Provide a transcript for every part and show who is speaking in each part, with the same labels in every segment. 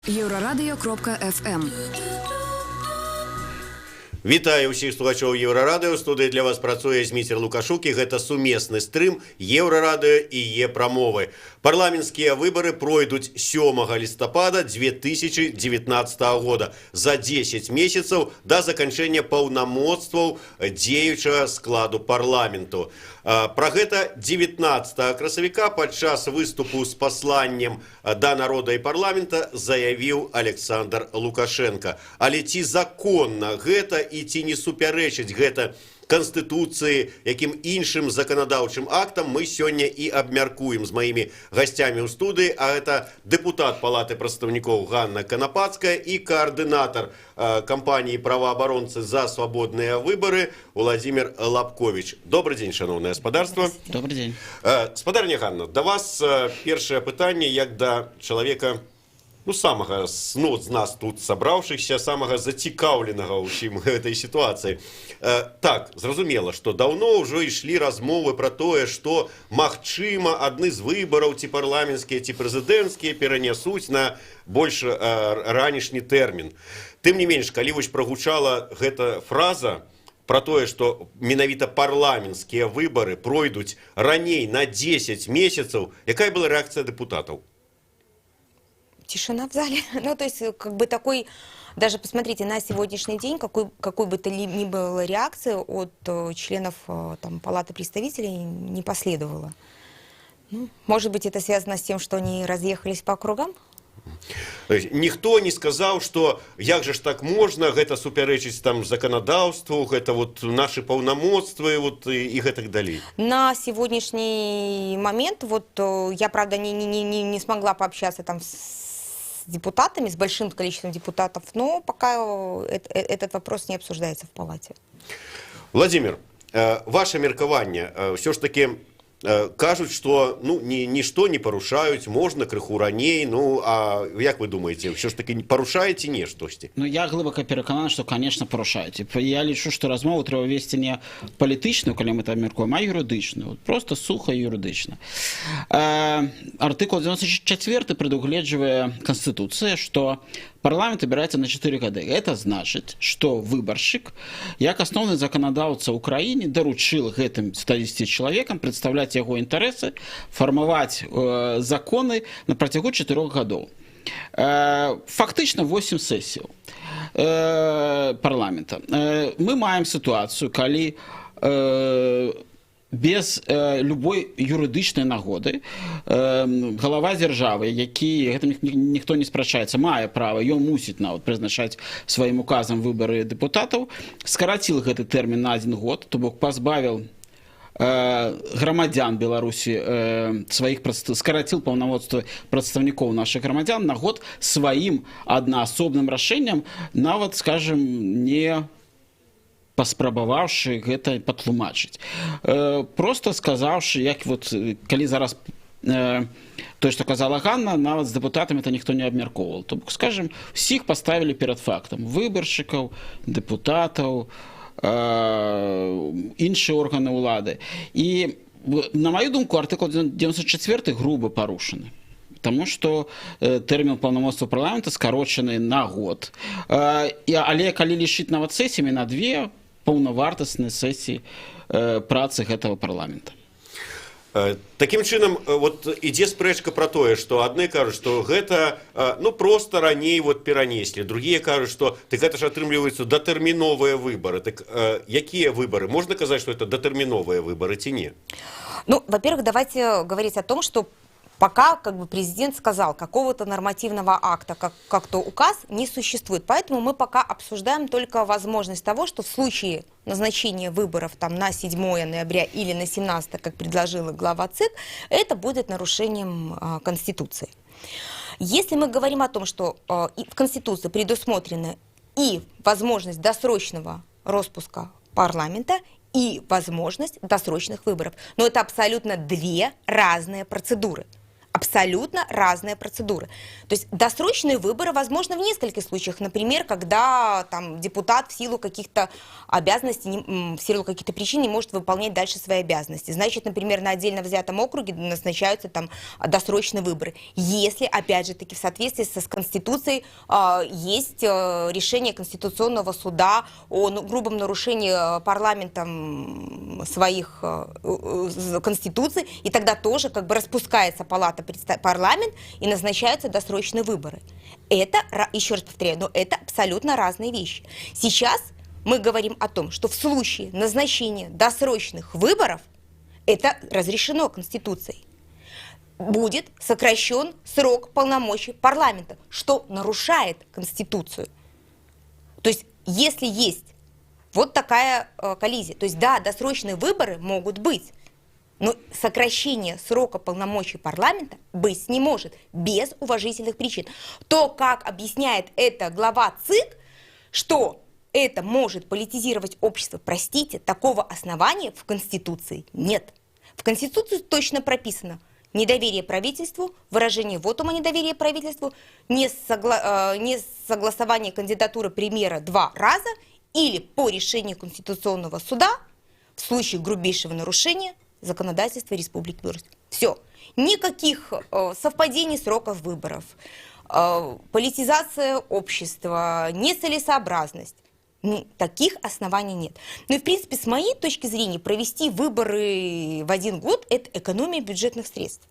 Speaker 1: Еўрарадыё.фм.
Speaker 2: Вітаю ўсіх слухачоў Еўрарадыё. У студыі для вас працуе Зміцер Лукашук, і гэта сумесны стрым Еўрарадыё і Е-прамовы. Парламенцкія выбары пройдуць 7 лістапада 2019 года, за 10 месяцаў да заканчэння паўнамоцтваў дзеючага складу парламенту. Пра гэта 19 красавіка падчас выступу з пасланнем да народа і парламента заявіў Аляксандр Лукашэнка. Але ці законна гэта і ці не супярэчыць гэта Канстытуцыі, якім іншым заканадаўчым актам, мы сёння і абмяркуем з маімі гасцямі ў студыі, а это дэпутат Палаты прадстаўнікоў Ганна Канапацкая і каардынатар кампаніі «Праваабаронцы за свабодныя выбары» Уладзімір Лабковіч. Добры дзень, шаноўнае гаспадарства.
Speaker 3: Добры дзень.
Speaker 2: Спадарня Ганна, да вас першае пытанне як да чалавека, ну, самага, ну, з нас тут сабраўшыхся, самага зацікаўленага ўсім гэтай сітуацыі. Так, зразумела, што даўно ўжо ішлі размовы пра тое, што, магчыма, адны з выбараў, ці парламенцкія, ці прэзідэнцкія, перанясуць на больш ранішні тэрмін. Тым не менш, калі вось прагучала гэта фраза пра тое, што менавіта парламенцкія выбары пройдуць раней на 10 месяцаў, якая была рэакцыя дэпутатаў?
Speaker 4: Тишина в зале. Ну, то есть, как бы такой, даже посмотрите, на сегодняшний день, какой бы то ни было реакции от членов там, Палаты представителей не последовало. Ну, может быть, это связано с тем, что они разъехались по округам?
Speaker 2: То есть ніхто не сказаў, што як жа ж так можна, гэта супярэчыць там заканадаўству, гэта вот нашы паўнамоцтвы вот і гэтак далей?
Speaker 4: На сегодняшний момент, вот я, правда, не смогла пообщаться там с депутатами, с большим количеством депутатов, но пока этот вопрос не обсуждается в палате.
Speaker 2: Уладзімір, ваша меркаванне, ўсё ж такі кажуць, што, ну, нішто не парушаюць, можна крыху раней. Ну а як вы думаеце, ўсё ж такі парушае ці не штосьці?
Speaker 3: Ну, я глыбока перакананы, што, конечно, парушаюць. Я лічу, што размову трэба весці не палітычную, калі мы там мяркуем, а юрыдычную. Вот проста суха юрыдычна. Артыкул 94 прадугледжвае Канстытуцыя, што парламент абіраецца на 4 гады. Это значит, што выбаршчык, як асноўны заканадаўца ў краіне, даручыл гэтым 110 чалавекам прадстаўляць яго інтарэсы, фармаваць законы на працягу 4 гадоў. Фактычна 8 сесіяў парламента. Мы маем сітуацыю, калі без любой юрыдычнай нагоды галава дзяржавы, які, гэтым ніхто не спрачаецца, мае права, ён мусіць нават прызначаць сваім указам выбары дэпутатаў, скараціл гэты тэрмін на адзін год, то бок пазбавіў грамадзян Беларусі сваіх, скараціл паўнамоцтвы прадстаўнікоў нашых грамадзян на год сваім аднаасобным рашэннем, нават, скажем, не паспрабаваўшы гэта патлумачыць, проста сказаўшы, як вот калі зараз тое, што казала Ганна, нават з дэпутатамі это ніхто не абмяркоўваў. То бок, скажем, усіх паставілі перад фактам: выбаршчыкаў, дэпутатаў, іншыя органы ўлады. І, на маю думку, артыкул 94 груба парушаны. Таму што тэрмін паўнамоцтва парламента скарочаны на год. Але калі лічыць нават сесіямі, на две паўнавартасныя сесіі працы гэтага парламента.
Speaker 2: Такім чынам, вот ідзе спрэчка пра тое, што адны кажуць, што гэта ну, проста раней вот перанеслі, другія кажуць, што так гэта ж атрымліваюцца датэрміновыя выбары. Так якія выбары? Можна казаць, што это датэрміновыя выбары, ці не?
Speaker 4: Ну, во-первых, давайте говорить о том, что пока как бы президент сказал, какого-то нормативного акта, как то указ, не существует. Поэтому мы пока обсуждаем только возможность того, что в случае назначения выборов там, на 7 ноября или на 17, как предложила глава ЦИК, это будет нарушением Конституции. Если мы говорим о том, что и в Конституции предусмотрена и возможность досрочного роспуска парламента, и возможность досрочных выборов. Но это абсолютно две разные процедуры. Абсолютно две разные. Абсолютно разные процедуры. То есть досрочные выборы возможны в нескольких случаях. Например, когда там депутат в силу каких-то обязанностей, в силу каких-то причин не может выполнять дальше свои обязанности. Значит, например, на отдельно взятом округе назначаются там досрочные выборы. Если, опять же таки, в соответствии с Конституцией есть решение Конституционного суда о, ну, грубом нарушении парламентом своих Конституций, и тогда тоже как бы распускается палата парламент и назначаются досрочные выборы. Это, еще раз повторяю, но это абсолютно разные вещи. Сейчас мы говорим о том, что в случае назначения досрочных выборов это разрешено Конституцией. Будет сокращен срок полномочий парламента, что нарушает Конституцию. То есть, если есть вот такая коллизия, то есть, да, досрочные выборы могут быть, но сокращение срока полномочий парламента быть не может без уважительных причин. То, как объясняет это глава ЦИК, что это может политизировать общество, простите, такого основания в Конституции нет. В Конституции точно прописано: недоверие правительству, выражение вотума недоверия правительству, несогласование кандидатуры премьера два раза или по решению Конституционного суда в случае грубейшего нарушения законодательства Республики Беларусь. Все. Никаких совпадений сроков выборов, политизация общества, нецелесообразность. Таких оснований нет. Ну и, в принципе, с моей точки зрения, провести выборы в один год – это экономия бюджетных средств.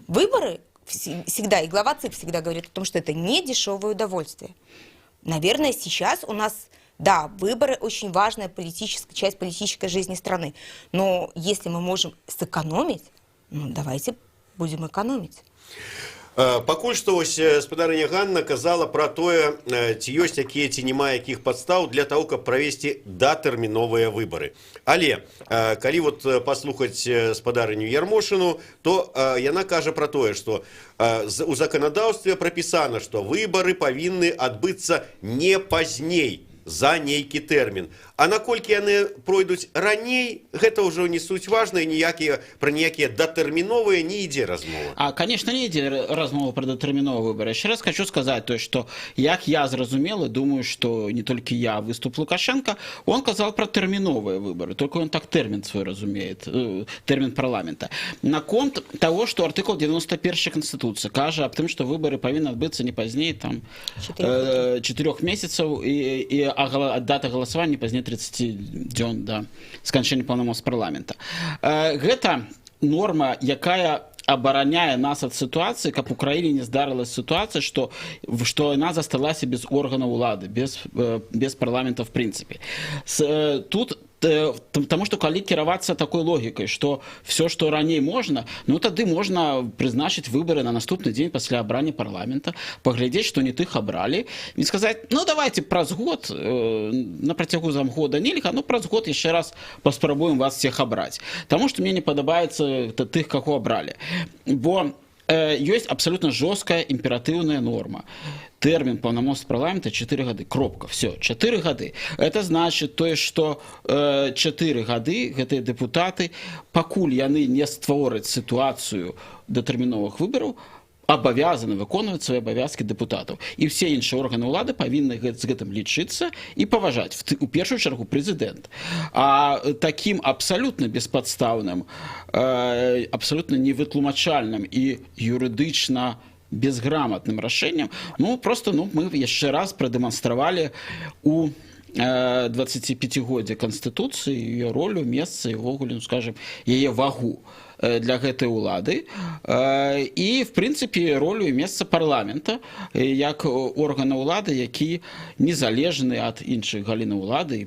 Speaker 4: Выборы всегда, и глава ЦИК всегда говорит о том, что это не дешевое удовольствие. Наверное, сейчас у нас, да, выборы очень важная политическая часть политической жизни страны. Но если мы можем сэкономить, ну, давайте будем экономить.
Speaker 2: Пакуль што вось спадарыня Ганна казала пра тое, ці ёсць якія, ці няма якіх падстаў для таго, каб правесці датэрміновыя выбары. Але калі вот паслухаць спадарыню Ярмошыну, то яна кажа пра тое, што у заканадаўстве прапісана, што выбары павінны адбыцца не пазней за нейкі тэрмін. А наколькі яны пройдуць раней, гэта ўжо не суть важна, і ніякія пра ніякія датэрміновыя не ідзе размова.
Speaker 3: А, конечно, не ідзе размова пра датэрміновыя выбары. Яшчэ раз хочу сказаць то, што, як я зразумела, думаю, што не толькі я, выступ Лукашенко, он казал пра тэрміновыя выбары, только он так тэрмін свой разумеет, тэрмін парламента. Наконт того, што артыкул 91 Конституцыі кажа аб тым, што выбары павінны адбыцца не пазней там 4 месяцаў і дата галасавання не пазней 30 дзён да сканчэння паўнамоцтв парламента. Гэта норма, якая абараняе нас ад сітуацыі, каб у краіне не здарылась сітуацыя, што яна засталася без органаў улады, без парламента в прынцыпе. Тут, потому что калі кіравацца такой логікай, что все, что раней можна, ну, тады можна прызначыць выбары на наступны дзень пасля абрання парламента, паглядзець, што не тых абралі, не сказаць: «Ну, давайте праз год, на працягу зам года нельга, ну, праз год яшчэ раз паспрабуем вас всех абраць, таму что мне не падабаецца тых, каго абралі». Бо ёсць абсолютно жорсткая імператыўная норма: тэрмін паўнамоцтв парламента 4 гады, кропка, все, 4 гады. Это значит тое, что 4 гады гэтыя дэпутаты, пакуль яны не створаць сітуацыю датэрміновых выбараў, абавязаны выконваць свае абавязкі дэпутатаў, і все іншыя органы ўлады павінны з гэтым лічыцца і паважаць, у першую чаргу прэзідэнт. А таким абсалютна беспадстаўным, абсалютна невытлумачальным і юрыдычна безграмотным рашэннем, ну, просто, ну, мы яшчэ раз прадэманстравалі у 25годдзя Канстытуцыі ее ролю, месца і ўвогуле, ну, скажем, яе вагу для гэтай улады і, в прынцыпе, ролю і месца парламента як органа ўлады, які незалежны ад іншых галінаў улады,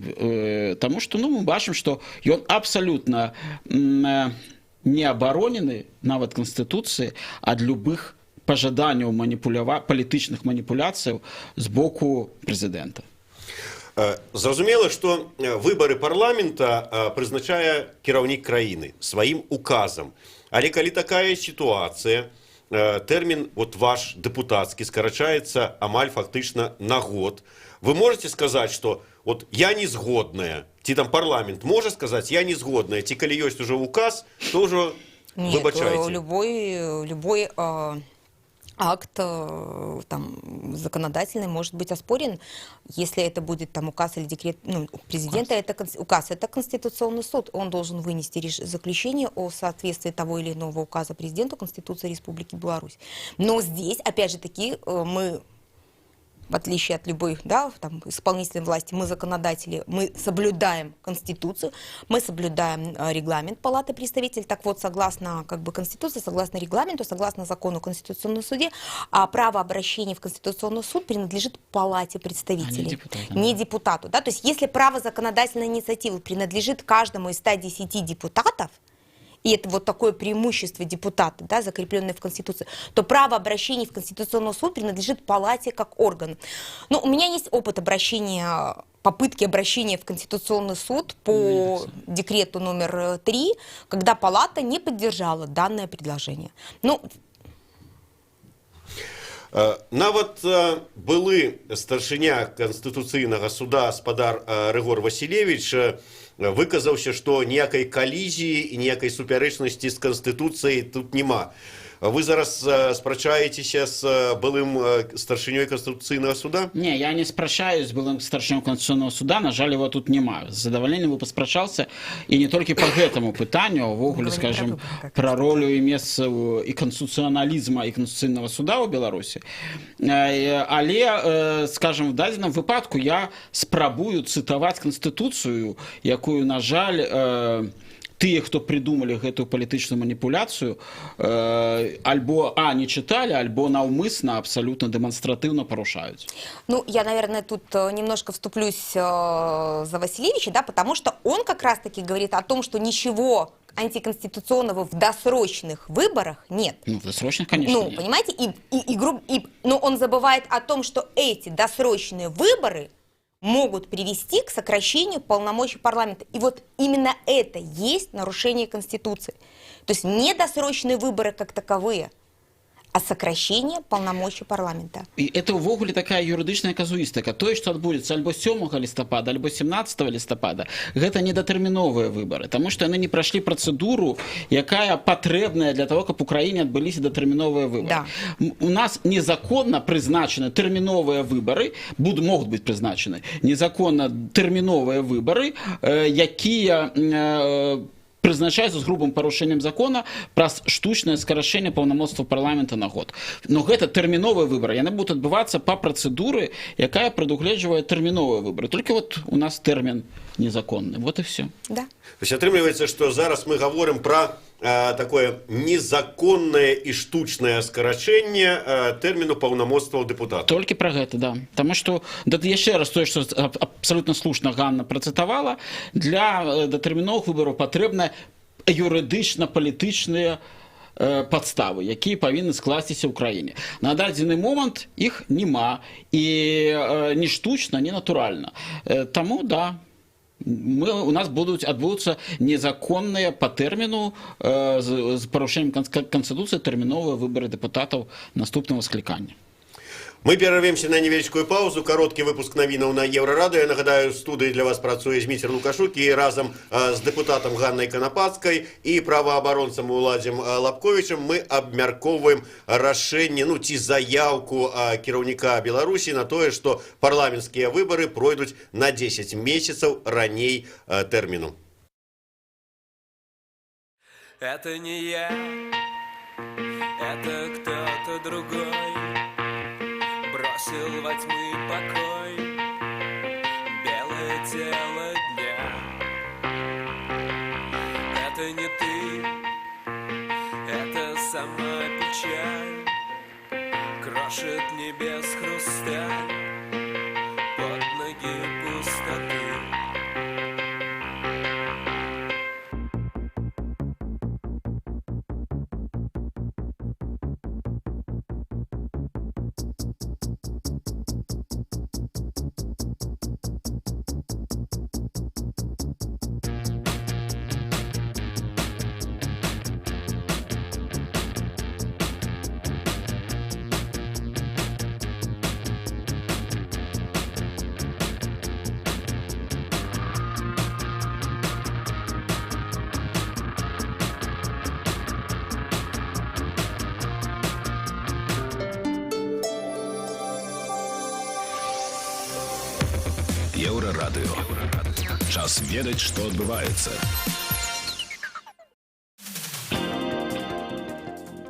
Speaker 3: таму што, ну, мы бачым, што ён абсалютна не абаронены нават Канстытуцыі ад любых пажаданняў маніпулява палітычных маніпуляцыяў з боку прэзідэнта.
Speaker 2: Зразумела, што выбары парламента прызначае кіраўнік краіны сваім указам. Але калі такая сітуацыя, тэрмін вот ваш дэпутацкі скарачаецца амаль фактычна на год, вы можете сказаць, што вот я не згодная, ці там парламент можа сказаць: «Я не згодная», ці калі ёсць ужо указ, то ўжо
Speaker 4: Нет,
Speaker 2: Выбачайце.
Speaker 4: любой акт там, законодательный может быть оспорен, если это будет там указ или декрет, ну, президента, это указ, это Конституционный суд, он должен вынести заключение о соответствии того или иного указа президенту Конституции Республики Беларусь. Но здесь, опять же таки, мы, в отличие от любой, да, там, исполнительной власти, мы законодатели, мы соблюдаем Конституцию, мы соблюдаем регламент Палаты представителей. Так вот, согласно как бы Конституции, согласно регламенту, согласно закону о Конституционном суде, право обращения в Конституционный суд принадлежит Палате представителей,
Speaker 3: А не депутатам.
Speaker 4: Не депутату. Да? То есть, если право законодательной инициативы принадлежит каждому из 110 депутатов, и это вот такое преимущество депутата, да, закрепленное в Конституции, то право обращения в Конституционный суд принадлежит палате как органу. Но у меня есть опыт обращения, попытки обращения в Конституционный суд по декрету номер 3, когда палата не поддержала данное предложение. Ну,
Speaker 2: Нават былы старшыня Канстытуцыйнага суда спадар Рыгор Васілевіч выказаўся, што ніякай калізіі і ніякай супярэчнасці з Канстытуцыяй тут няма. Вы зараз спрачаецеся з былым старшынёй Канстытуцыйнага суда?
Speaker 3: Не, я не спрачаюсь з былым старшынём Конституционного суда, на жаль, его тут няма. З задавальненнем бы паспрачаўся, і не толькі по гэтаму пытанню, а ўвогуле,
Speaker 4: Говорим про
Speaker 3: скажем,
Speaker 4: выборы как
Speaker 3: пра
Speaker 4: раз.
Speaker 3: Ролю і месца і канстытуцыяналізма, і Канстытуцыйнага суда ў Беларусі. Але, скажем, в дадзеным выпадку я спрабую цытаваць Канстытуцыю, якую, на жаль, тыя, хто придумалі гэтую палітычную маніпуляцыю, альбо не чыталі, альбо наўмысна, абсалютна дэманстратыўна парушаюць.
Speaker 4: Ну, я, наверное, тут немножко вступлюсь за Васильевича, да, потому что он как раз-таки говорит о том, что ничего антиконституционного в досрочных выборах нет.
Speaker 3: Ну, в досрочных, конечно,
Speaker 4: Ну,
Speaker 3: нет.
Speaker 4: понимаете, но он забывает о том, что эти досрочные выборы могут привести к сокращению полномочий парламента. И вот именно это есть нарушение Конституции. То есть не досрочные выборы как таковые, а сокращение полномочий парламента.
Speaker 3: І это ўвогуле такая юрыдычная казуістыка. Тое, што адбудзецца альбо 7 лістапада, альбо 17 лістапада, гэта не датэрміновыя выбары, таму што яны не прайшлі працэдуру, якая патрэбная для того, каб у краіне адбыліся датэрміновыя выбары. У нас незаконна прызначаны тэрміновыя выбары, могуць быць прызначаны незаконна тэрміновыя выбары, якія прызначаюцца з грубым парушэннем закона праз штучнае скарачэнне паўнамоцтва парламента на год. Но гэта тэрміновыя выбары, яны будуць адбывацца па працэдуры, якая прадугледжвае тэрміновыя выбары. Толькі вот у нас тэрмін незаконны. Вот и все.
Speaker 4: Да.
Speaker 2: То есть атрымліваецца, што зараз мы гаворым пра такое незаконнае і штучнае скарачэнне тэрміну паўнамоцтваў дэпутатаў.
Speaker 3: Толькі пра гэта, да. Таму што, да, яшчэ раз тое, што абсалютна слушна Ганна працытавала, для датэрміновых выбараў патрэбна юрыдычна-палітычныя падставы, якія павінны скласціся ў краіне. На дадзены момант іх няма, і ні штучна, ні натуральна. Таму да, у нас будуць адбудуцца незаконныя па тэрміну з парушэннем канстытуцыі тэрміновыя выбары дэпутатаў наступнага склікання.
Speaker 2: Мы перарвемся на невялічкую паузу, кароткі выпуск навінаў на Еўрарадыё. Я нагадаю, в студыі для вас працуе Зміцер Лукашук, і разам з дэпутатам Ганнай Канапацкай і праваабаронцам Уладзем Лабковічам мы абмяркоўваем рашэнне, ну ці заяўку кіраўніка Беларусі на тое, што парламенцкія выбары пройдуць на 10 месяцаў раней тэрміну.
Speaker 1: Это не я, это кто-то другой бросил во тьмы покой белое тело дня. Это не ты, это сама печаль крошит небес хрусталь под ноги пустоты.
Speaker 5: Еўрарадыё. Час ведаць, што адбываецца.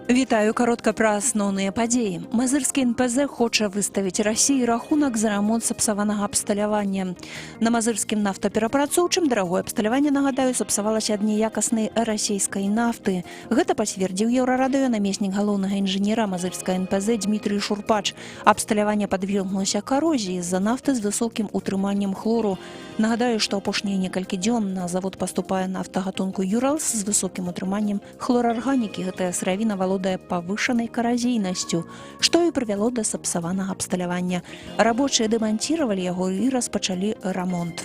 Speaker 6: Вітаю, каротка пра асноўныя падзеі. Мазырскі НПЗ хоча выставіць Расіі рахунак за рамонт сапсаванага абсталявання. На мазырскім нафтаперапрацоўчым дарагое абсталяванне, нагадаю, сапсавалася ад неякаснай расійскай нафты. Гэта пацвердзіў Еўрарадыё намеснік галоўнага інжынера мазырскага НПЗ Дмітрый Шурпач. Абсталяванне падвергнулася карозіі з-за нафты з высокім утрыманнем хлору. Нагадаю, што апошнія некалькі дзён на завод паступае нафта гатунку Юралс з высокім утрыманнем хлорарганікі. Гэтая сыравіна валодае павышанай каразійнасцю, што і прывяло да сапсаванага абсталявання. Рабочыя дэманціравалі яго і распачалі рамонт.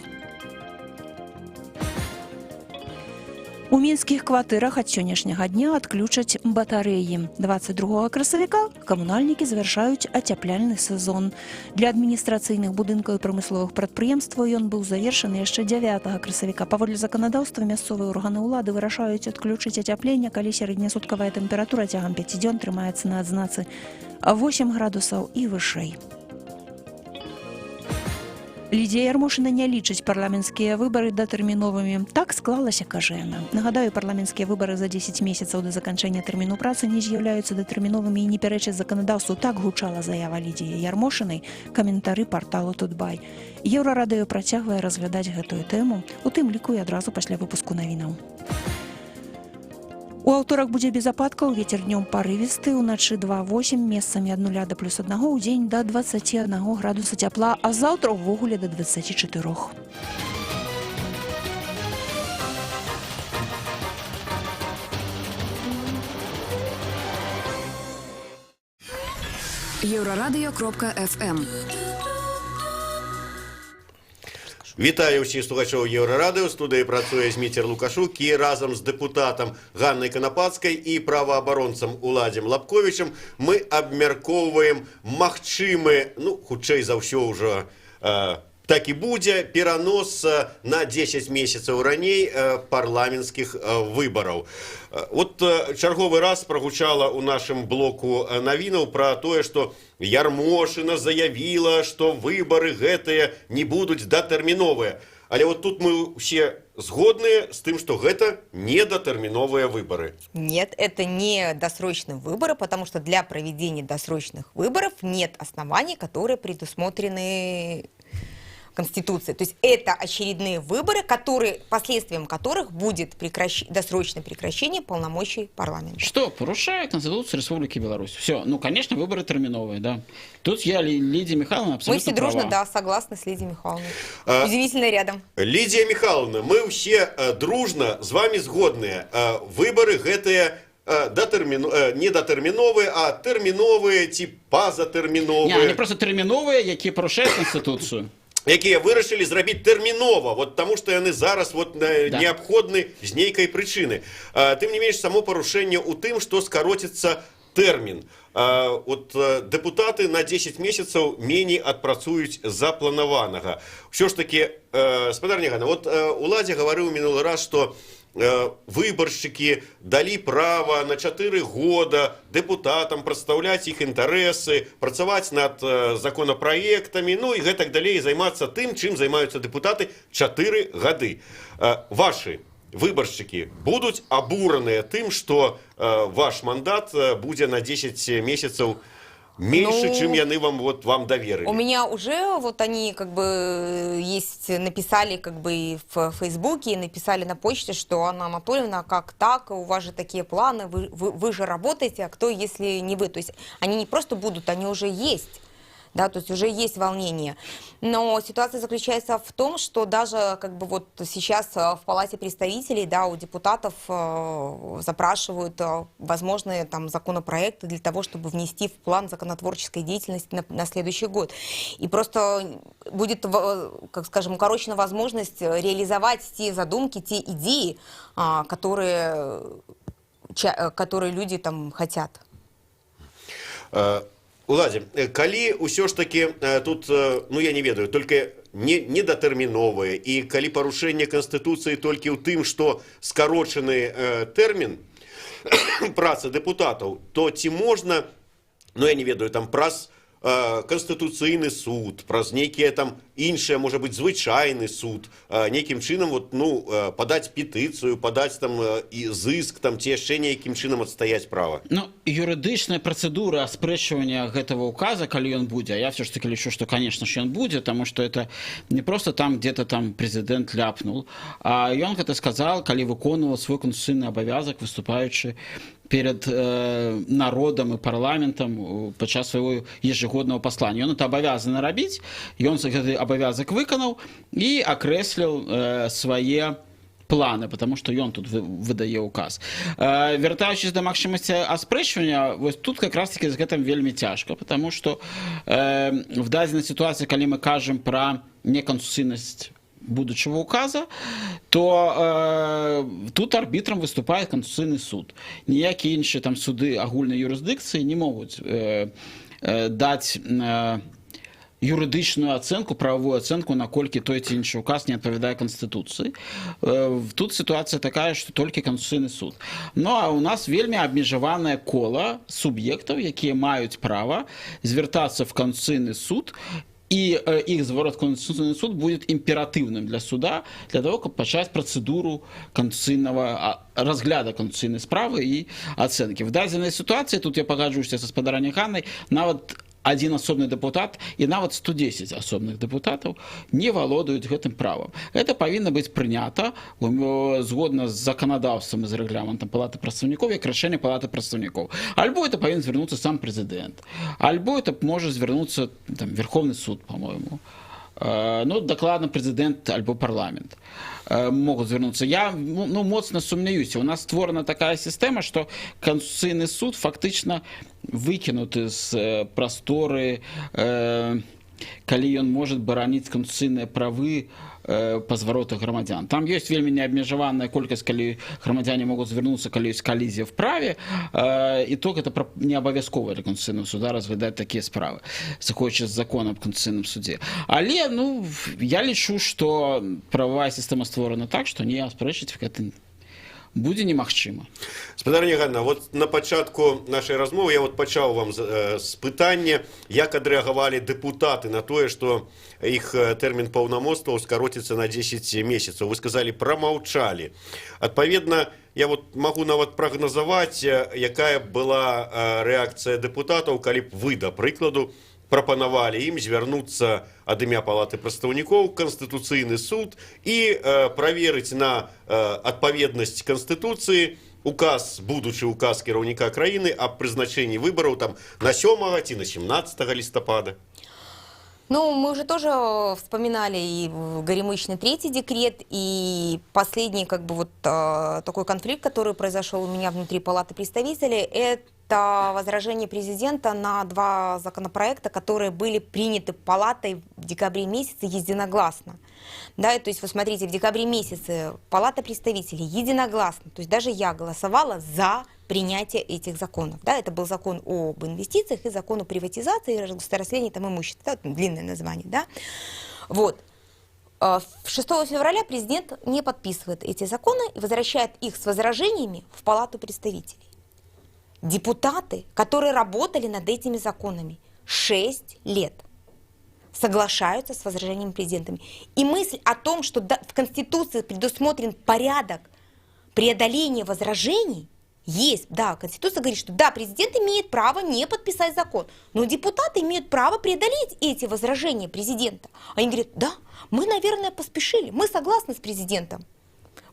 Speaker 6: У мінскіх кватэрах ад сённяшняга дня адключаць батарэі. 22 красавіка камунальнікі завяршаюць ацяпляльны сезон. Для адміністрацыйных будынкаў і прамысловых прадпрыемстваў ён быў завершаны яшчэ 9 красавіка. Паводле заканадаўства, мясцовыя органы ўлады вырашаюць адключыць ацяпленне, калі сярэднясуткавая тэмпература цягам 5 дзён трымаецца на адзнацы 8 градусаў і вышэй. Лідзія Ярмошына не лічыць парламенцкія выбары датэрміновымі. Так склалася, кажа яна. Нагадаю, парламенцкія выбары за 10 месяцаў да заканчэння тэрміну працы не з'яўляюцца датэрміновымі і не пярэчаць заканадаўству. Так гучала заява Лідзіі Ярмошынай, каментары парталу Тутбай. Еўрарадыё працягвае разглядаць гэтую тэму, у тым ліку і адразу пасля выпуску навінаў. У аўторак будзе без ападкаў, вецер днём парывісты, уначы 2,8, месцамі ад 0 да плюс 1, удзень да 21 градуса цяпла, а заўтра ўвогуле да 24.
Speaker 7: Еўрарадыё.фм.
Speaker 2: Вітаю ўсіх слухачоў Еўрарадыё. У студыі працуе Зміцер Лукашук і разам з дэпутатам Ганнай Канапацкай і праваабаронцам Уладзем Лабковічам мы абмяркоўваем магчымы, ну, хутчэй за ўсё ўжо так і будзе, перанос на 10 месяцаў раней парламенцкіх выбараў. Вот чарговы раз прагучала ў нашым блоку навінаў пра тое, што Ярмошына заявіла, што выбары гэтыя не будуць датэрміновыя. Але вот тут мы ўсе згодныя з тым, што гэта не датэрміновыя выбары.
Speaker 4: Нет, это не досрочные выборы, потому что для проведения досрочных выборов нет оснований, которые предусмотрены Конституции. То есть это очередные выборы, последствием которых будет досрочное прекращение полномочий парламента.
Speaker 3: Что порушает Конституцию Республики Беларусь. Все, ну, конечно, выборы терминовые, да. Тут я, Лидия Михайловна, абсолютно
Speaker 4: Мы все дружно,
Speaker 3: права.
Speaker 4: Да, согласны с Лидией Михайловной. Удивительно рядом.
Speaker 2: Лидия Михайловна, мы все дружно с вами згодные. Выборы гэтыя не датэрміновыя, а тэрміновыя ці пазатэрміновыя.
Speaker 3: Не, они просто тэрміновыя, якія парушаюць Конституцию.
Speaker 2: Якія вырашылі зрабіць тэрмінова, вот таму што яны зараз вот неабходны з нейкай прычыны. Тым не менш, само парушэнне ў тым, што скароціцца тэрмін. Вот дэпутаты на 10 месяцаў меней адпрацуюць запланаванага. Ўсё ж такі, спадарня Ганна, вот Уладзя гаварыў мінулы раз, што выбаршчыкі далі права на 4 года дэпутатам прадстаўляць іх інтарэсы, працаваць над законапраектамі, ну і гэтак далей, займацца тым, чым займаюцца дэпутаты 4 гады. Вашы выбаршчыкі будуць абураныя тым, што ваш мандат будзе на 10 месяцаў меньше, чем яны вам доверили?
Speaker 4: У меня уже вот они как бы есть, написали как бы и в Фейсбуке, и написали на почте, что Анна Анатольевна, как так, у вас же такие планы, вы же работаете, а кто, если не вы? То есть они не просто будут, они уже есть. Да, то есть уже есть волнение. Но ситуация заключается в том, что даже как бы вот сейчас в Палате представителей, да, у депутатов запрашивают возможные там законопроекты для того, чтобы внести в план законотворческой деятельности на следующий год. И просто будет, как скажем, укорочена возможность реализовать те задумки, те идеи, которые люди там хотят.
Speaker 2: Уладзі, калі ўсё ж такі тут, ну я не ведаю, толькі недатэрміновыя, і калі парушэнне Канстытуцыі толькі ў тым, што скарочаны тэрмін працы дэпутатаў, то ці можна, ну я не ведаю, там праз Канстытуцыйны суд, праз нейкія там іншыя, можа быть, звычайны суд, нейкім чынам вот, ну, падаць петыцыю, падаць там і зыск там ці яшчэ нейкім чынам адстаяць права?
Speaker 3: Ну, юрыдычная працэдура аспрэчвання гэтага указа, калі ён будзе, а я все ж таки лічу, что, конечно ж, ён будзе, тому что это не просто там где-то там президент ляпнул, а ён гэта сказал, калі выконваў свой канстытуцыйны абавязак, выступаючы перед народам і парламентам падчас свайго ежегодного послания. Ён это абавязаны рабіць, ён гэты абавязак выканаў і акрэсліў свае планы, потому что ён тут выдае указ. Вяртаючись да магчымасці аспрэчвання, вось тут как раз таки з гэтым вельмі цяжка, потому что в дадзенай сітуацыі, калі мы кажам пра неканстытуцыйнасць будучего указа, то тут арбітрам выступае Канстытуцыйны суд. Ніякія іншыя там суды агульнай юрысдыкцыі не могуць даць юрыдычную ацэнку, правовую ацэнку, наколькі той ці іншы указ не адпавядае Канстытуцыі. Тут сітуацыя такая, што толькі Канстытуцыйны суд. Ну а у нас вельмі абмежаванае кола суб'ектаў, якія маюць права звяртацца в Канстытуцыйны суд, і іх зварот в Конституционный суд будет императивным для суда, для того, каб пачаць працэдуру канстытуцыйнага разгляда канстытуцыйнай справы і ацэнкі. В дадзенай сітуацыі, тут я пагаджуся са спадарыняй Ганнай, нават адзін асобны дэпутат і нават 110 асобных дэпутатаў не валодаюць гэтым правам. Это павінна быць прынята згодна з заканадаўствам і з рэгламентам Палаты прадстаўнікоў як рашэнне Палаты прадстаўнікоў. Альбо это павінен звярнуцца сам прэзідэнт, альбо это можа звярнуцца там Верховны суд, по-моему. Ну, дакладна прэзідэнт альбо парламент могуць звярнуцца. Я, ну, моцна сумняюся. У нас створана такая сістэма, што Канстытуцыйны суд фактычна выкінуты з прасторы, калі ён может бараніць канстытуцыйныя правы па зваротах грамадзян. Там ёсць вельмі неабмежаваная колькасць, калі грамадзяне могуць звярнуцца, калі ёсць калізія в праве, і то гэта не абавязкова для Канстытуцыйнага суда разглядаць такія справы, сыходзячы з закона аб Канстытуцыйным судзе. Але, ну, я лічу, што прававая сістэма створана так, што не аспрэчыць гэта будзе немагчыма.
Speaker 2: Спадарыня Ганна, вот на пачатку нашай размовы я вот пачаў вам з пытання, як адрэагавалі дэпутаты на тое, што іх тэрмін паўнамоцтваў скароціцца на 10 месяцаў. Вы сказалі, прамаўчалі. Адпаведна, я вот магу нават прагназаваць, якая была рэакцыя дэпутатаў, калі б вы, да прыкладу, прапанавалі ім звярнуцца ад імя Палаты прадстаўнікоў Канстытуцыйны суд і праверыць на адпаведнасць Канстытуцыі указ, будучы указ кіраўніка краіны аб прызначэнні выбараў там на 7 ці на 17 лістапада.
Speaker 4: Ну, мы уже тоже вспоминали и горемычный третий декрет, и последний, как бы, вот такой конфликт, который произошел у меня внутри Палаты представителей, это возражение президента на два законопроекта, которые были приняты Палатой в декабре месяце единогласно. Да, и то есть, вы смотрите, в декабре месяце Палата представителей единогласно, то есть даже я голосовала за принятие этих законов. Да, это был закон об инвестициях и закон о приватизации и разгосударствлении там имущества. Да, длинное название. Да. Вот. 6 февраля президент не подписывает эти законы и возвращает их с возражениями в Палату представителей. Депутаты, которые работали над этими законами 6 лет, соглашаются с возражениями президента. И мысль о том, что в Конституции предусмотрен порядок преодоления возражений, есть. Да, Конституция говорит, что да, президент имеет право не подписать закон, но депутаты имеют право преодолеть эти возражения президента. Они говорят: «Да, мы, наверное, поспешили, мы согласны с президентом,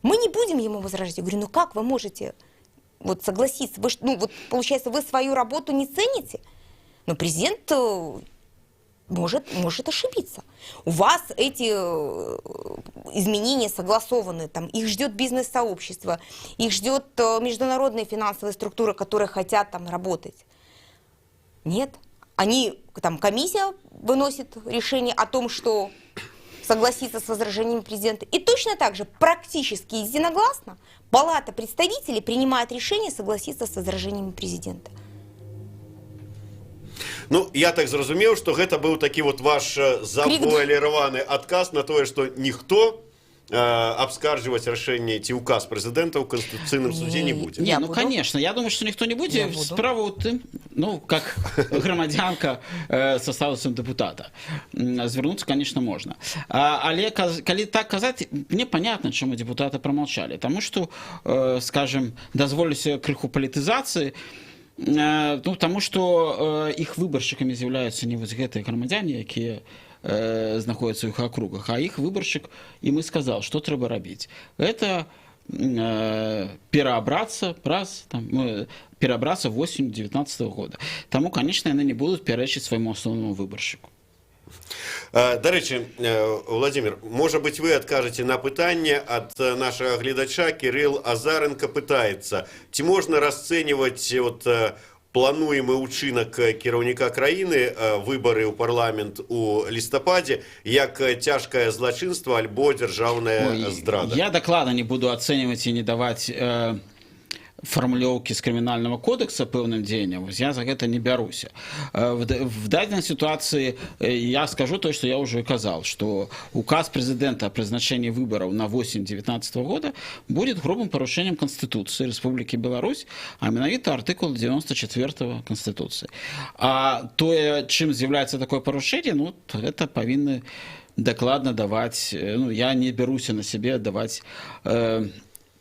Speaker 4: мы не будем ему возражать». Я говорю: «Ну как вы можете вот согласиться? Вы, ну вот получается, вы свою работу не цените?» Но президент может ошибиться. У вас эти изменения согласованы, там, их ждет бизнес-сообщество, их ждет международные финансовые структуры, которые хотят там работать. Нет. Они, там, комиссия выносит решение о том, что согласиться с возражениями президента. И точно так же, практически единогласно, Палата представителей принимает решение согласиться с возражениями президента.
Speaker 2: Ну, я так зразумеў, што гэта быў такі вот ваш завуаліраваны адказ на тое, што ніхто абскарджваць рашэнне ці указ прэзідэнта ў Канстытуцыйным суде не будзе.
Speaker 3: Не,
Speaker 4: Я
Speaker 3: ну
Speaker 4: буду.
Speaker 3: Конечно, я думаю, что никто не будет.
Speaker 4: Я буду.
Speaker 3: Справа ў тым, ну, как грамадзянка со статусом депутата. Звярнуцца, конечно, можно. Але калі так казаць, мне понятно, чаму депутаты промолчали. Таму что, скажем, дазволю себе крыху палітызацыі, ну, таму что іх выбаршчыкамі з'яўляюцца не вось гэтыя грамадзяне, якія знаходзяцца ў іх акругах, а іх выбаршчык ім і сказал, што трэба рабіць. Это пераабрацца праз там, пераабрацца восень 19 года. Таму, конечно, яны не будуць пярэчыць свайму асноўнаму выбаршчыку.
Speaker 2: Дарэчы, Владимир, можа быть, вы адкажаце на пытанне ад нашага гледача. Кирилл Азаренко пытаецца, ці можна расцэньваць вот плануемы ўчынак кіраўніка краіны, выбары ў парламент у лістападзе, як цяжкае злачынства альбо дзяржаўная
Speaker 3: Ой,
Speaker 2: здрада?
Speaker 3: Я дакладна не буду ацэньваць і не даваць фармулёўкі з Крымінальнага кодекса пэўным дзеянням. Вось я за гэта не бяруся. В дадзенай сітуацыі я скажу то, что я уже казал, что указ президента о прызначэнні выбораў на восень 19 года будет грубым парушэннем Конституции Республики Беларусь, а менавіта артыкул 94 Конституции. А тое, чым з'яўляецца такое парушэнне, ну, это павінны дакладна даваць, ну, я не бяруся на сябе даваць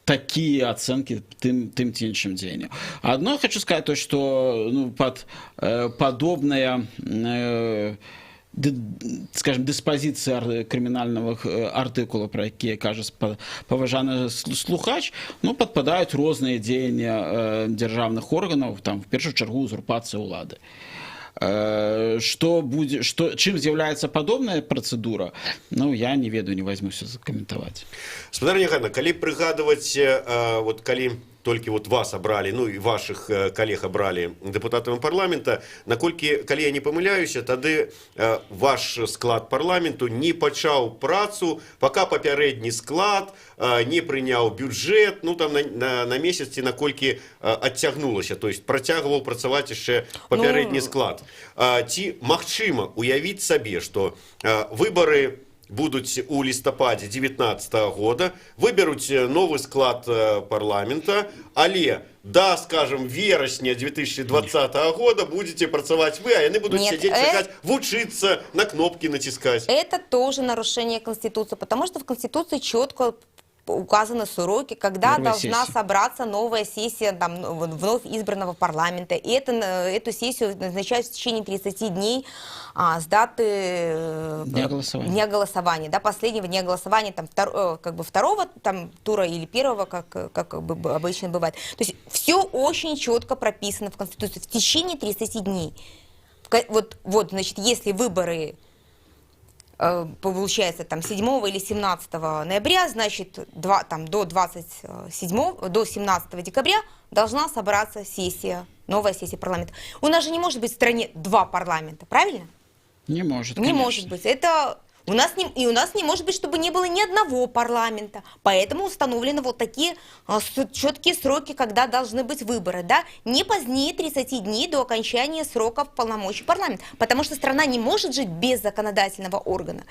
Speaker 3: такія ацэнкі тым ці іншым дзеянням. Одно хочу сказать, то, что, ну, под падобная скажем, дыспазіцыя крымінальнага артыкула, пра якія кажа паважаны слухач, ну, падпадаюць розныя дзеянні дзяржаўных органаў, там, в першую чаргу, узурпацыя ўлады. Что будзе, что, чым з'яўляецца падобная працэдура, ну, я не ведаю, не возьмуся закаментаваць.
Speaker 2: Спадарыня Ганна, калі прыгадваць, вот калі толькі вот вас абралі, ну і вашых калег абралі дэпутатамі парламента, наколькі, калі я не памыляюся, тады ваш склад парламенту не пачаў працу, пока папярэдні склад не прыняў бюджэт, ну, там на месяц ці наколькі адцягнулася, то есть працягваў працаваць яшчэ папярэдні
Speaker 4: Ну,
Speaker 2: склад. Ці магчыма уявіць сабе, што выбары будуць у лістападзе 19 года, выберуць новы склад парламента, але да, скажем, верасня 2020 года будете працаваць вы, а яны будуць
Speaker 4: Нет,
Speaker 2: сядзець, чакаць, вучыцца, на кнопки націскаць?
Speaker 4: Это тоже нарушение Конституции, потому что в Конституции четко указаны сроки, когда
Speaker 3: Первая
Speaker 4: должна
Speaker 3: сессия.
Speaker 4: Собраться новая сессия там, ну, вновь избранного парламента. И эту сессию назначают в течение 30 дней с даты
Speaker 3: Дня голосования.
Speaker 4: Дня голосования, да, последнего дня голосования, там, как бы второго там тура или первого, как бы обычно бывает. То есть все очень четко прописано в Конституции в течение 30 дней. Вот, значит, если выборы получается там 7 или 17 ноября, значит, там, до 27, до 17 декабря должна собраться сессия, новая сессия парламента. У нас же не может быть в стране два парламента, правильно?
Speaker 3: Не может,
Speaker 4: Не
Speaker 3: конечно.
Speaker 4: Может быть. Это у нас не, и у нас не может быть, чтобы не было ни одного парламента. Поэтому установлены вот такие четкие сроки, когда должны быть выборы, да? Не позднее 30 дней до окончания сроков полномочий парламента. Потому что страна не может жить без законодательного органа.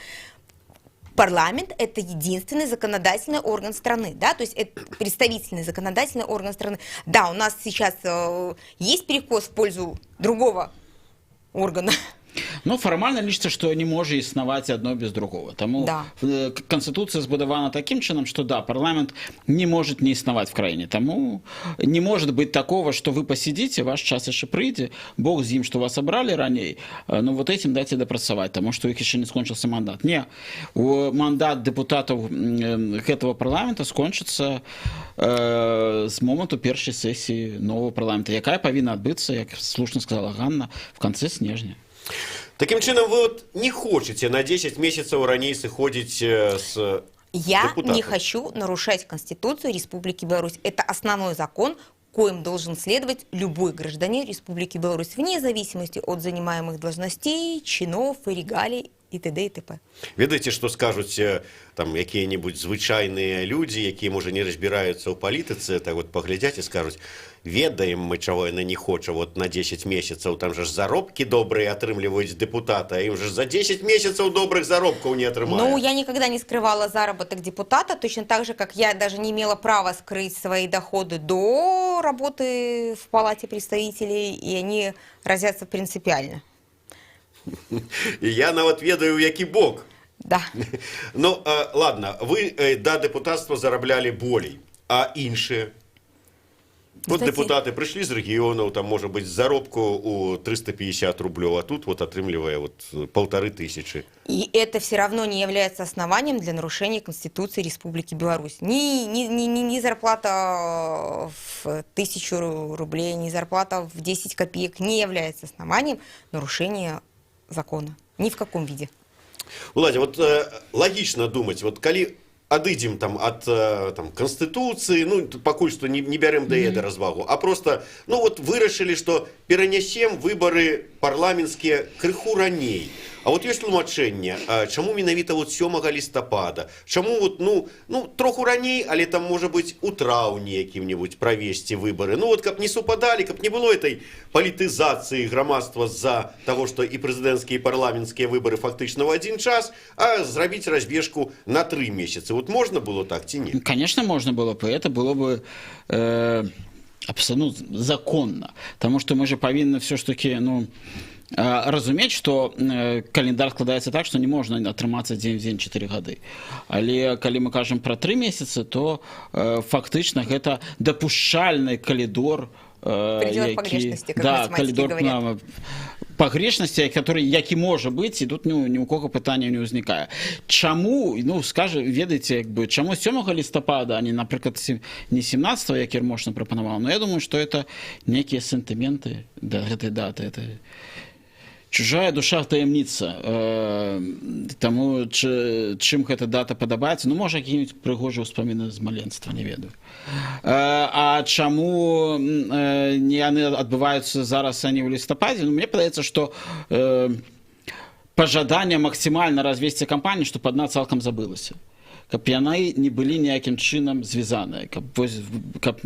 Speaker 4: Парламент – это единственный законодательный орган страны, да, то есть это представительный законодательный орган страны. Да, у нас сейчас есть перекос в пользу другого органа.
Speaker 3: Ну, фармальна лічыцца, што не можа існаваць адно без другого. Таму Канстытуцыя збудавана такім чынам, што да, парламент не может не існаваць в краіне. Таму не может быть такого, что вы посидите, ваш час яшчэ прыйдзе, Бог з ім, што вас абралі раней, ну вот этим дайте дапрацаваць, таму што у іх яшчэ не скончыўся мандат. Не, у мандат дэпутатаў гэтага парламента скончыцца з моманту першай сесіі нового парламента, якая павінна адбыцца, як слушна сказала Ганна, в конце снежня.
Speaker 2: Такім чынам, вы вот не хочаце на 10 месяцаў раней сыходзіць з
Speaker 4: Я
Speaker 2: депутатов?
Speaker 4: Не хочу нарушать Конституцию Республики Беларусь. Это основной закон, коим должен следовать любой гражданин Республики Беларусь, вне зависимости от занимаемых должностей, чинов и регалий И т.д. и т.п.
Speaker 2: Ведаеце, што скажуць там якія-небудзь звычайныя людзі, якія, можа, не разбіраюцца ў палітыцы, так вот паглядзяць і скажуць: «Ведаем мы, чаго яна не хоча вот на 10 месяцаў, там жа ж заробкі добрыя атрымліваюць дэпутаты, а ім жа ж за 10 месяцаў добрых заробкаў не атрымаюць».
Speaker 4: Ну, я никогда не скрывала заработок депутата, точно так же, как я даже не имела права скрыть свои доходы до работы в Палате представителей, и они разнятся принципиально.
Speaker 2: І я нават ведаю, у які бок.
Speaker 4: Да.
Speaker 2: Ну, ладно, вы да дэпутацтва зараблялі болей, а іншыя? Вот
Speaker 4: Кстати-
Speaker 2: дэпутаты прыйшлі з рэгіёнаў, там, можа быць, заробку у 350 рублёў, а тут вот атрымлівае вот 1500.
Speaker 4: И это все равно не является основанием для нарушения Конституции Республики Беларусь. Ни зарплата в 1000 рублей, ни зарплата в 10 копеек не является основанием нарушения закона. Ни в каком виде.
Speaker 2: Уладзя, вот лагічна думаць, вот калі адыдзем там ад там канстытуцыі, ну, пакуль што не бярэм да яе да развагу, а просто, ну, вот вырашылі, што перанясем выбары парламенцкія крыху раней. А вот ёсць тлумачэнне, чаму менавіта вот 7 лістапада, чаму вот, ну, троху раней, але там, можа быць, у траўні якім-небудзь правесці выбары, ну вот каб не супадалі, каб не было этой палітызацыі грамадства з-за таго, што і прэзідэнцкія, і парламенцкія выбары фактычна ў адзін час, а зрабіць разбежку на 3 месяцы. Вот можна было так ці не?
Speaker 3: Конечно, можно было бы. Это было бы абсолютно законно. Потому что мы же павінны все ж таки, ну, разумець, что календар складаецца так, что не можна атрымацца дзень в дзень 4 гады. Але калі мы кажам про 3 месяцы, то фактычна гэта дапушчальны калідор,
Speaker 4: В пределах погрешности, как
Speaker 3: да,
Speaker 4: математики
Speaker 3: калідор
Speaker 4: говорят.
Speaker 3: На пагрэшнасці, который які можа быць, і тут, ну, ні ў кого пытання не ўзнікае, чаму. Ну, скажа, ведаеце, як бы, чаму 7 лістапада, а не, напрыклад, не 17, як Ермошна прапанавала. Но я думаю, что это некія сентыменты да гэтай даты, это чужая душа таямніца. Таму чым гэта дата падабаецца, ну, можа, які-нибудь прыгожы ўспаміны з маленства, не ведаю. А чаму не яны адбываюцца зараз, а не ў лістападзе? Ну, мне падаецца, что пажаданне максімальна развесці кампанію, чтоб адна цалкам забылася, каб яны не былі ніякім чынам звязаныя, каб, вось, каб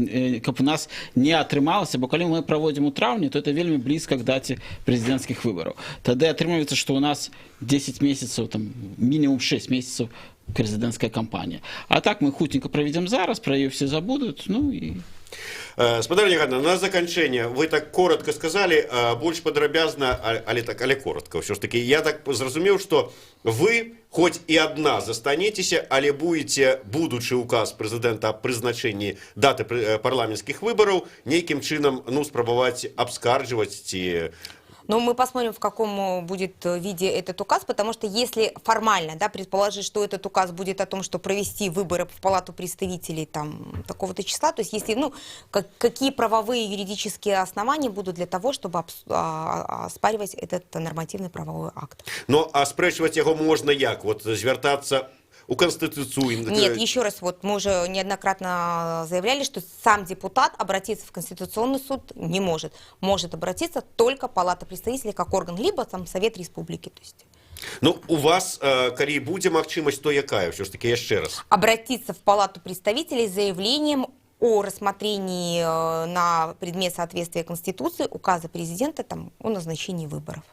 Speaker 3: у нас не атрымалася. Бо калі мы праводзім у траўні, то это вельмі блізка к даце прэзідэнцкіх выбараў. Тады атрымліваецца, што у нас 10 месяцаў, там, мінімум 6 месяцаў прэзідэнцкая кампанія. А так мы хуценька правядзем зараз, пра яе все забудуць, ну і
Speaker 2: Спадарыня Ганна, на заканчэнне, вы так коротко сказали, больш падрабязна, але так, але коротко. Ўсё ж таки, я так зразумеў, што вы хоць і адна застанецеся, але будете будучы указ прэзідэнта аб прызначэнні даты парламенцкіх выбараў нейкім чынам, ну, спрабаваць абскарджваць ці
Speaker 4: Но мы посмотрим, в каком будет виде этот указ, потому что если формально, да, предположить, что этот указ будет о том, что провести выборы в Палату представителей там такого-то числа, то есть если, ну, какие правовые юридические основания будут для того, чтобы оспаривать этот нормативный правовой акт.
Speaker 2: Ну, а спрэчваць яго можна як? Вот звяртацца у канстытуцыйны
Speaker 4: Нет, еще раз, вот мы уже неоднократно заявляли, что сам депутат обратиться в Конституционный суд не может. Может обратиться только Палата представителей как орган, либо там Совет Республики. То есть
Speaker 2: Ну, у вас, калі будзе магчымасць, то якая ўсё ж таки, яшчэ раз?
Speaker 4: Обратиться в Палату представителей с заявлением о рассмотрении на предмет соответствия Конституции указа президента там, о назначении выборов.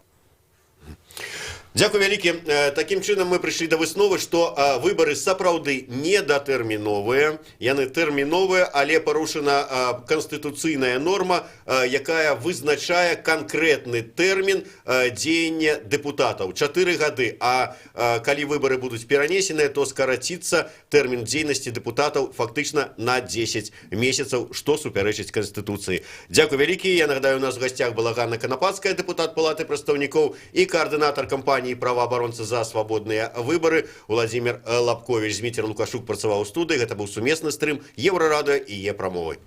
Speaker 2: Дзякуй вялікі. Такім чынам мы прыйшлі да высновы, што выбары сапраўды не датэрміновыя. Яны тэрміновыя, але парушана канстытуцыйная норма, якая вызначае канкрэтны тэрмін дзеяння дэпутатаў. 4 гады. А калі выбары будуць перанесеныя, то скараціцца тэрмін дзейнасці дэпутатаў фактычна на 10 месяцаў, што супярэчыць Канстытуцыі. Дзякуй вялікі. Я нагадаю, у нас в гасцях была Ганна Канапацкая, дэпутат Палаты прадстаўнікоў, і каардынатар кампаніі праваабаронцы за свабодныя выбары Уладзімір Лабковіч. Зміцер Лукашук працаваў у студыі. Гэта быў сумесны стрым Еўрарадыё і Е-прамовы.